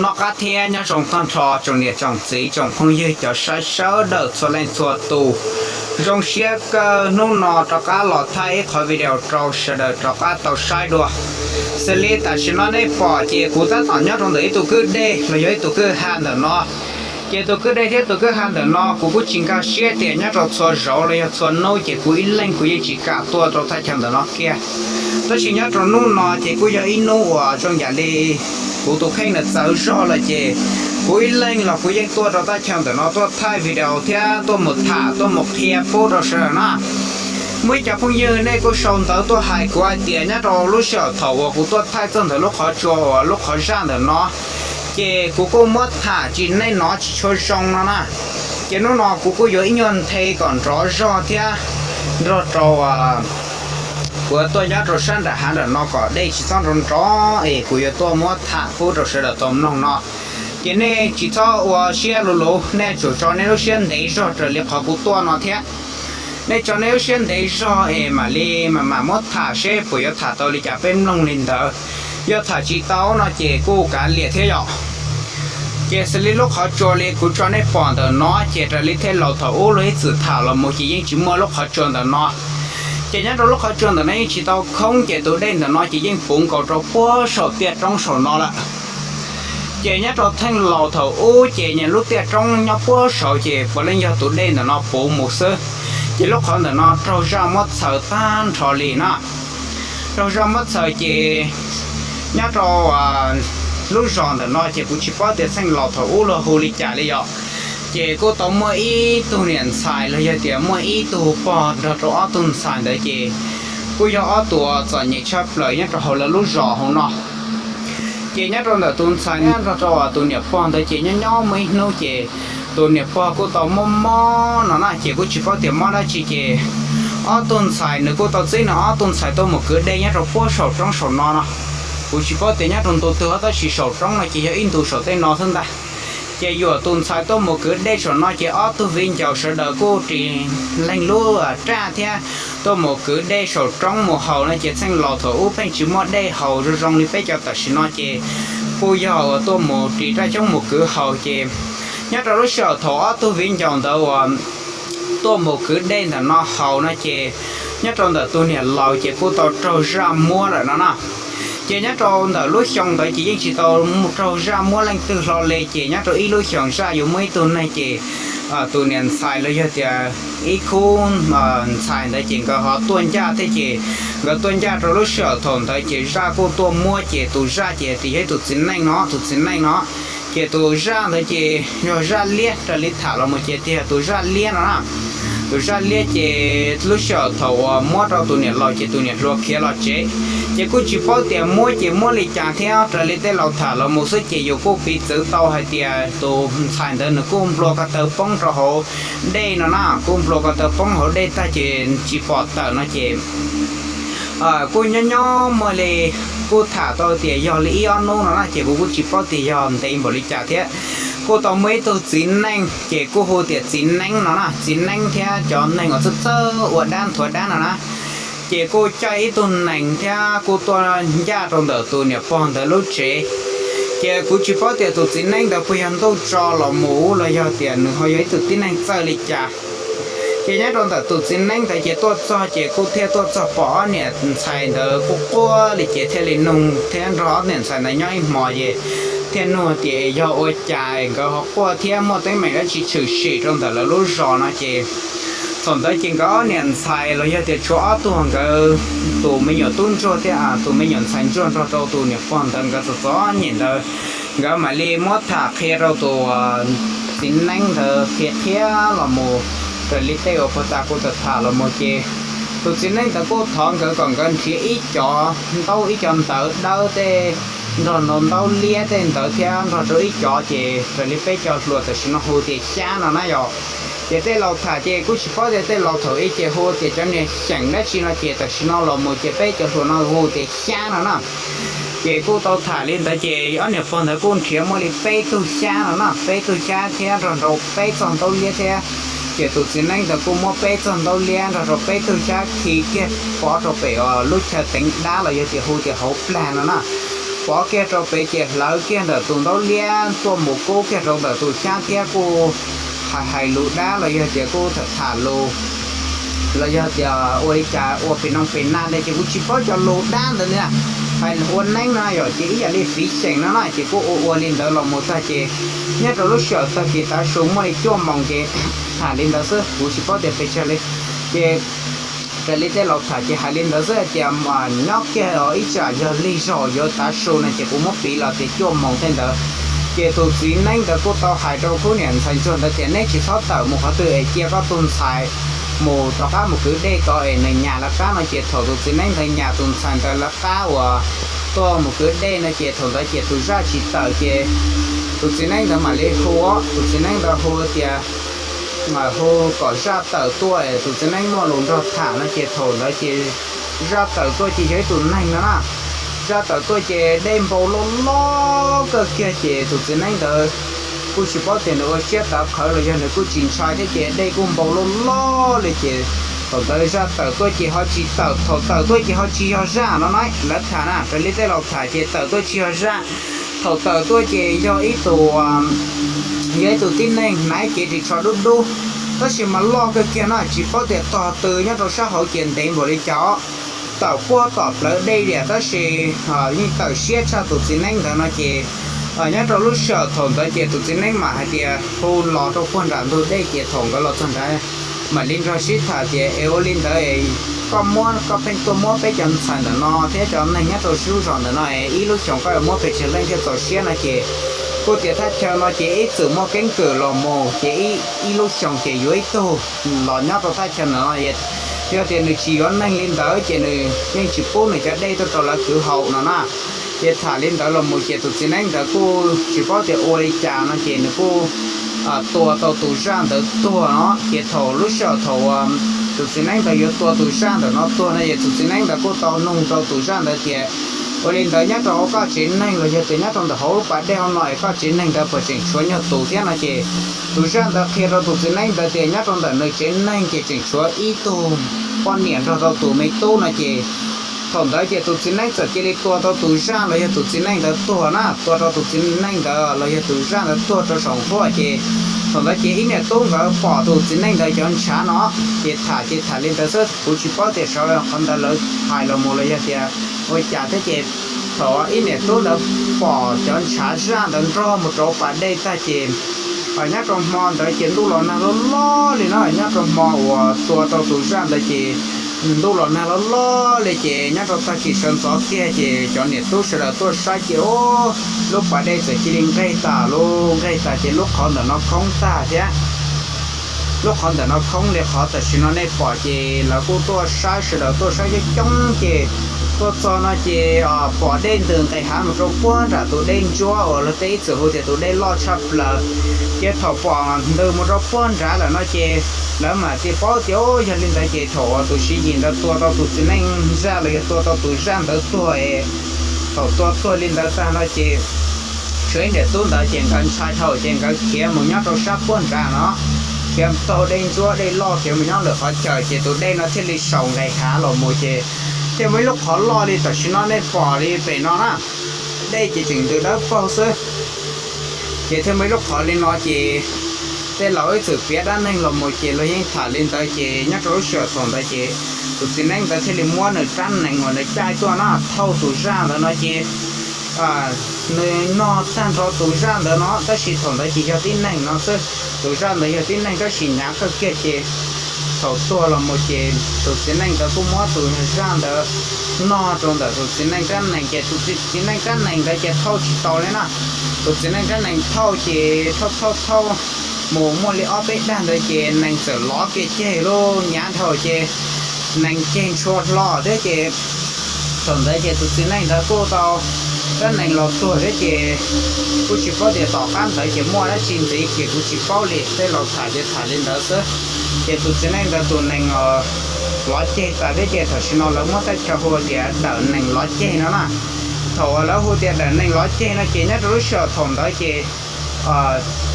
Noj qab thiab nyob zoo tag nrho tsoom niam tsoom txiv tsoom phooj ywg cov saib sawv daws txhua leej txhua tus. Zoo siab kawg hnub no rov qab los thaij ib qhov video rau sawv daws rov qab tau saib dua. Xws li tam sim no nej pom ces kuv tab tom nyob rau ntawm ib tug kwj dej los yog ib tug kwj ha ntawm no. Ces tus kwj dej thiab tus kwj ha ntawm no kuv kuj tsis nkag siab tias nyob rau txhua zaus los yog txhua hnub ces kuv ib leeg kuv yeej tsis kam tuaj rau thaj chaw ntawm no kiag. Tab sis nyob rau hnub no ces kuj yog ib hnub uas zoo yam li kuv tus kheej na txawv zog lawm ces kuv ib leeg los kuv yeej tuaj rau thaj chaw ntawm no tuaj thaij video thiab tuaj mus tham tuaj mus qhia pub rau sawv daws na. Muaj ib co phooj ywg nej kuj sau ntawv tuaj hais kuv hais tias nyob rau lub sij hawm thaum uas kuv tuaj thaij txog ntawm lub qhov tsua uas lub qhov zaj ntawm no, ces kuv kuj muab tham tsis nej hnov tsis tshua zoo no na. Ces hnub no kuv kuj yuav ib nyuag nthe kom nrov zog thiab nrog rau kuv tuaj nyob rau sab nram hav nram no kom dej tsis txhob nrov nrov es kuv yuav tuaj muab tham pub rau sawv daws tau mloog no. Ces nej tsis txhob ua siab luv luv, nej tsum tso nej lub siab ntev zog raws li qhov kuv tuaj no thiab. Nej tso nej lub siab ntev zog es mam li mam mam muab tham seb puas yuav tham tau li cas peb mloog li ntawd. Yog tham tsis tau no ces kuj kav liam thiab yom. Ces xws li lub qhov tsua li kuv tso nej pom ntawm no ces raws li tej laus thaum ub luag ib txwm tham los mus ces yeej tsis muaj lub qhov tsua ntawm no. Ces nyob rau lub qhov tsua ntawm no yeej tsis tau khoob ces tus dej ntawm no ces yeej puv nkaus rau puag saum tiaj roob saum no lawm. Ces nyob rau theej laus thaum ub ces nyias lub tiaj roob nyob puag saud ces puav leej yog tus dej ntawm no puv mus xwb. Ces lub qhov ntawm no raug zaj muab txhaws tag nrho li na. Raug zaj muab txhaws ces nyob rau lub zos ntawm no ces kuv tsis paub tias txheej laus thaum ub luag hu li cas li yom. Ces kuj tau muaj ib tug niam ntxhais los yog tias muaj ib tug pog nrog rau ob tug ntxhais ntawd ces kuj yog ob tug txom nyem tshaj plaws nyob rau hauv lawv lub zos hauv no. Ces nyob rau ntawm tus ntxhais nrog rau tus niam pog ntawd ces nyob nyob muaj ib hnub ces tus niam pog kuj tau mob mob no na, ces kuj tsis paub tias mob dab tsi ces ob tug ntxhais nws kuj tau txib nws ob tug ntxhais tuaj mus kwv dej nyob rau puag saum roob saum no no. Kuv tsis paub tias nyob rau ntu twg tab sis saum roob no ces yog ib ntu saum tej no xwb ntag. Ces yuam tus ntxhais tuaj mus kwv dej saum no ces ob tug viv ncaus sawv daws kuj ris leeg lub raj thiab tuaj mus kwv dej saum roob mus haus no ces txheej laus thaum ub pheej tsis muaj dej haus zoo zoo li peb cov tam sim no ces kuj yog uas tuaj mus ris raj coob mus kwv haus ces nyob rau lub sij hawm thaum ob tug viv ncaus ntawd uas tuaj mus kwv dej ntawm no haus no ces nyob rau ntawm tus niam laus ces kuj tau raug zaj muab lawm no na. Ces nyob rau ntawm lub xyoo ntawd ces yeej tsis tau raug zaj muab leej twg hlo li ces nyob rau ib lub xyoos zaj yuav muab ib tug neeg ces tus niam ntxhais los yog tias ib khub ntxhais ntawd ces nkawd ho tuaj ncaj thiab ces nkawd tuaj ncaj rau lub sij hawm thaum ntawd ces zaj kuj tuaj muab ces tus zaj ces tias yog ib tus txiv neej no, tus txiv neej no. Ces tus zaj ntawd ces yog zaj liab, raws li tham los mus ces tias tus zaj liab no na. Tus zaj liab ces lub sij hawm thaum uas muab rau tus niam laus ces tus niam hluas khiav los tsev. Ces kuj tsis paub tias muab ces muab li cas thiab, raws li tej laus tham los mus xwb ces yus kuj piv txwv tau hais tias tus ntxhais ntawd nws kuj nplua ko taw poob rau hauv dej no na, kuj nplua ko taw poob hauv dej tag ces tsis pom tawm no ces kuj nyob nyob muaj li, kuj tham tau tias yog li ib ob hnub no na ces kuv kuj tsis paub tias yog ntev npaum li cas thiab. Kuj tau muaj ib tug txiv neej ces kuj hu tias txiv neeb no na, txiv neeb thiab cov neeg uas txawj txawj ua dab nthuav dab no na, ces kuj coj ib tug nees thiab kuj tuaj ncaj rau ntawm tus niam pog ntawd lub tsev. Ces kuv tsis paub tias tus txiv neeb ntawd puas yog ntuj tso los mus los yog tias nws ho yog ib tug tib neeg txawj li cas. Ces nyob rau ntawm tus txiv neeb ntawd ces tuaj txog ces kuj thiaj tuaj txog pom ob niam ntxhais ntawd kuj quaj li ces thiaj li nug thiab nrog ob niam ntxhais ntawd nyob ib hmos ces thiaj nug tias yog ua cas nkawd ho quaj thiab muaj teeb meem dab tsi tshwm sim rau ntawm lawv lub zos no ces thaum ntawd ces nkawd ob niam ntxhais los yog tias tshuav ob tug nkawd tus me nyuam tub ntsuag thiab tus me nyuam ntxhais ntsuag nrog rau tus niam pog ntawd nkawd txom txom nyem ntawd, nkawd mam li muab tham qhia rau tus txiv neeb ntawd qhia qhia los mus raws li tej uas puag ta kuv tau tham los mus ces tus txiv neeb ntawd kuj thov nkawd kom nkawd nrhiav ib co ntaub ib co ntawv dawb tej nrog ntaub liab tej ntawd thiab nrog rau ib co ces raws li peb cov hluas tam sim no hu tias xyab no na yom. Ces tej laus tham ces kuj tsis paub tias tej laus thaum ub ces hu tias cov niag xyeem dab tsi no ces tam sim no los mus ces peb cov hluas no hu tias xyab no na. Ces kuj tau tham li ntawd ces ob niam pog ntawd kuj nrhiav muaj li peb tug xyab no na, peb tug xyab thiab nrog rau peb txoj ntaub liab thiab. Ces tus txiv neeb ntawd kuj muab peb txoj ntaub liab nrog rau peb tug xyab khi kiag pov rau pem lub chaw teev dab los yog tias hu tias hauv plag no na. pov kiag rau pem ces hlawv kiag ntawm tus ntaub liab tuaj mus kub kiag rau ntawm tus xyab thiab kuj hais hais lus dab los yog tias kuj tham tham lus los yog tias ua li cas ua pem no pem na ntag ces kuv tsis paub cov lus dab ntawd li na. Hais ua neeb no yom ces ib yam li fiv xyeem no na ces kuj ua ua li ntawd los mus tag ces nyob rau lub sij hawm tag kis tav su muaj li cuaj moos ces tham li ntawd xwb kuv tsis paub tias pes tsawg li. Ces raws li tej laus tham ces hais li ntawd xwb hais tias nyob kiag ib tsam yog lig zog yuav tav su no ces kuv muab piv los tias cuaj moos tej ntawd. Ces tus txiv neeb ntawd kuj tau hais rau khub niam ntxhais ntsuag ntawd tias neb tsis txhob tawm mus qhov twg es cia koj tus ntxhais mus rov qab mus kwv dej tod es nws nyas lawv qab no ces thaum tus txiv neeb ntawd nyas tus ntxhais ntawd lawv qab uas tuaj mus kwv dej no ces thaum ntawd ces tus zaj tsis tawm ces tus txiv neeb ntawd mam li hu, tus txiv neeb ntawd hu tias hu kom zaj tawm tuaj es tus txiv neeb muaj lus nrog tham no ces thaum ntawd ces zaj tawm tuaj ces yog ib tus neeg no na. Zaj tawm tuaj ces dej npau loj loj kawg kiag ces tus txiv neeb ntawd kuj tsis paub tias nws ua siab tav qhawv los yog nws kuj tsis ntshai thiab ces dej kuj npau loj loj li ces thaum ntawd zaj tawm tuaj ces ho tsis tawm, thaum tawm tuaj ces ho tsis yog zaj no na, lawv tham na, raws li tej laus tham ces tawm tuaj tsis yog zaj. Thaum tawm tuaj ces yog ib tus, yog ib tus tib neeg hnav cev ris tsho dub dub, tab sis mas loj kawg kiag no tsis paub tias tog tw nyob rau sab hauv ces ntev npaum li cas. Tawm puag tom plawv dej liam tab sis yeej tawm siab tshaj tus txiv neeb ntawd no ces nyob rau lub sij hawm thaum ntawd ces tus txiv neeb mam hais tias hu los rau puag nram ntug dej ces thaum nkawd los txog nrad mam li nrog sib tham tias es ua li ntawd koj muab, koj pheej tuaj muab peb cov ntxhais ntawm no thiab cov neeg nyob rau lub zos ntawm no es ib lub xyoos koj yuav muab pes tsawg leej thiaj txaus siab no ces kuj tias thaj chaw no ces ib txwm muaj keeb kwm los mus ces ib lub xyoos ces yuav ib tug los nyob rau thaj chaw ntawm no, yog tias nws tsis yuav neeg li ntawd ces nws yeej tsis pub nws cov dej tuaj rau lawv kwv haus no na. Ces tham li ntawd los mus ces tus txiv neeb ntawd kuj tsis paub tias ua li cas no ces nws kuj tua tau tus zaj ntawd tuag no ces thaum lub sij hawm thaum tus txiv neeb ntawd yuav tua tus zaj ntawm no tuag no ces tus txiv neeb ntawd kuj tau nug rau tus zaj ntawd tias ua li ntawd nyob rau hauv koj tsev neeg los yog tias nyob rau ntawm hauv lub pas dej hauv no es koj tsev neeg ntawd puas tseem tshuav nyuag tus thiab no ces tus zaj ntawd qhia rau tus txiv neeb ntawd tias nyob rau ntawm nws tsev neeg ces tseem tshuav ib tug poj niam nrog tau tus me tub no ces thaum ntawd ces tus txiv neeb txawm cia li tua tau tus zaj los yog tus txiv neej ntawd tuag na, tua rau tus txiv neej ntawd los yog tus zaj ntawd tuag rau saum nqhuab ces thaum ntawd ces ib niam tub nkawd pom tus txiv neej ntawd cov ntshav no ces tham ces tham li ntawd xwb, kuv tsis paub tias sawv qhov ntawd lawv hais los mus los yog tias ua cas thiab ces thaum ib niam tub ntawd pom cov ntshav zaj ntawd nrog mus rau pas dej tag ces nyob rau hmo ntawd ces ntuj los nag loj loj li na, nyob rau hmo uas tua rau tus zaj ntawd ces ntuj los nag loj loj li ces nyob rau tag kis sawv ntxov kiag ces cov niam tub sawv daws tuaj saib ces lub pas dej txawm cia li nqeg tas, lub nqeg tas ces lub qhov ntawm no khoob tag thiab. Lub qhov ntawm no khoob li qhov tam sim no nej pom ces lawv kuj tuaj saib, sawv daws tuaj saib coob coob ces tuaj txog no ces pom dej ntws nqes hav mus rau puag nram tus dej ntsuab uas luag tej ib txwm hu tias tus dej loj tshaj plaws. Ces thaum pom ntws mus rau puag nrad lawm no ces lawv mam li paub tias yog li ntawd ces thaum uas tus Siv Yis ntawd tua tau tus txiv neej zaj los yog tua tau tus zaj ntawd tuag es thaum tua tuag li ntawd tag no ces tshuav ib niam tub ntawd ces nkawd ntshai dhau ces nkawd khiav mus nyob rau sab puag nrad no, khiav taug dej ntsuab dej loj khiav mus nyob lwm qhov chaw ces tus dej no thiaj li saum nqes hav los mus ces thiaj muaj ib lub qhov loj li tam sim no nej pom li pem no na. Dej ces tseem ntws dawb paug xwb. Ces thiaj muaj ib lub qhov li no ces tej laus ib txwm piav dab neeg los mus ces luag yeej tham li ntawd ces nyob rau lub sij hawm thaum ntawd ces tus txiv neej ntawd thiaj li muab nws rab nees uas nws caij tuaj na thauj tus zaj ntawd no ces nws nog tag nrho tus zaj ntawd no tab sis thaum ntawd ces yog tib neeg no xwb. Tus zaj ntawd yog tib neeg tab sis hnyav kawg kiag ces thaum tuag los mus ces tus txiv neej ntawd kuj muab tus zaj ntawd nog rau ntawm tus txiv neej rab nees ces tus txiv neej rab nees ntawd ces thauj tsis tau li na. Tus txiv neej rab nees thauj ces thauj thauj thauj mus muaj li ob peb dag ntawd ces nees txawm lov kiag ceg lub nyav dhau ces nees ceg ntshua hlo thiab ces thaum ntawd ces tus txiv neej ntawd kuj tau rab nees los tuag thiab ces kuj tsis paub tias tom qab ntawd ces muaj dab tsi ntxiv ces kuv tsis paub li, tej laus tham ces tham li ntawd xwb. Ces tus txiv neej ntawd tus nees lov ceg tas thiab ces tam sim no lawv muab thaj chaw hu tias dawm nees lov ceg no na. Thaum uas lawv hu tias dawm nees lov ceg no ces nyob rau lub sij hawm thaum ntawd ces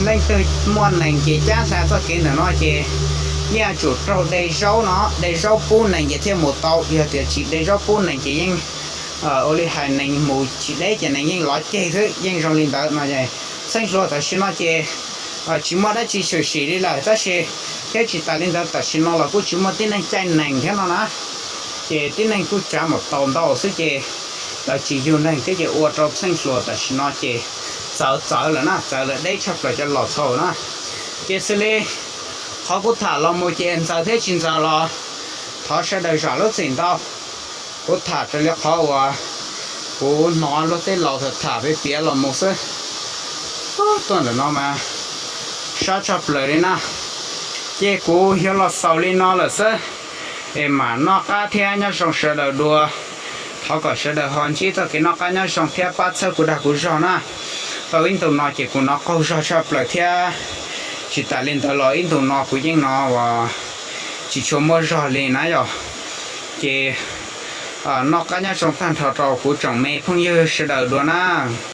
leej twg muaj nees ces cab hla txoj kev ntawm no ces yeej yuav tsum raug de zaub no, de zaub pub nees ces thiaj mus tau, yog tias tsis de zaub pub nees ces yeej Ua li hais neeg mus tsis deb ces neeg yeej lov ceg xwb, yeej zoo li ntawd no. Txheej hluas tam sim no ces tsis muaj dab tsi tshwm sim li lawm tab sis thiab tsis tas li ntawd tam sim no los kuj tsis muaj tib neeg caij nees thiab no na. Ces tib neeg kuj tsav mus tau ntau xwb ces lawv tsis yug neeg thiab ces ua rau txheej hluas tam sim no ces txawv txawv lawm na, txawv lawm deb tshaj plaws cov laus txhaum na. Ces xws li qhov kuv tham los mus ces ntxaws thiab tsis ntxaws los thov sawv daws zam lub txim ntau. Kuv tham raws li qhov uas kuv hnov luag tej laus tham tham piav piav los mus xwb. Tuaj ntawm no mas sab tshaj plaws li na. Ces kuv yuav los xaus li no lawm xwb, es mam noj qab thiab nyob zoo sawv daws dua. Thov kom sawv daws ho ntsib txoj kev noj qab nyob zoo thiab pab txhawb kuv dag kuv zog na. Tau ib ntu no ces kuv hnov qaug zog tshaj plaws thiab tsis tas li ntawd los ib ntu no kuv yeej hnov uas tsis tshua muaj zog li na yom. Ces noj qab nyob zoo tag nrho rau kuv tsoom me phooj ywg sawv daws dua na.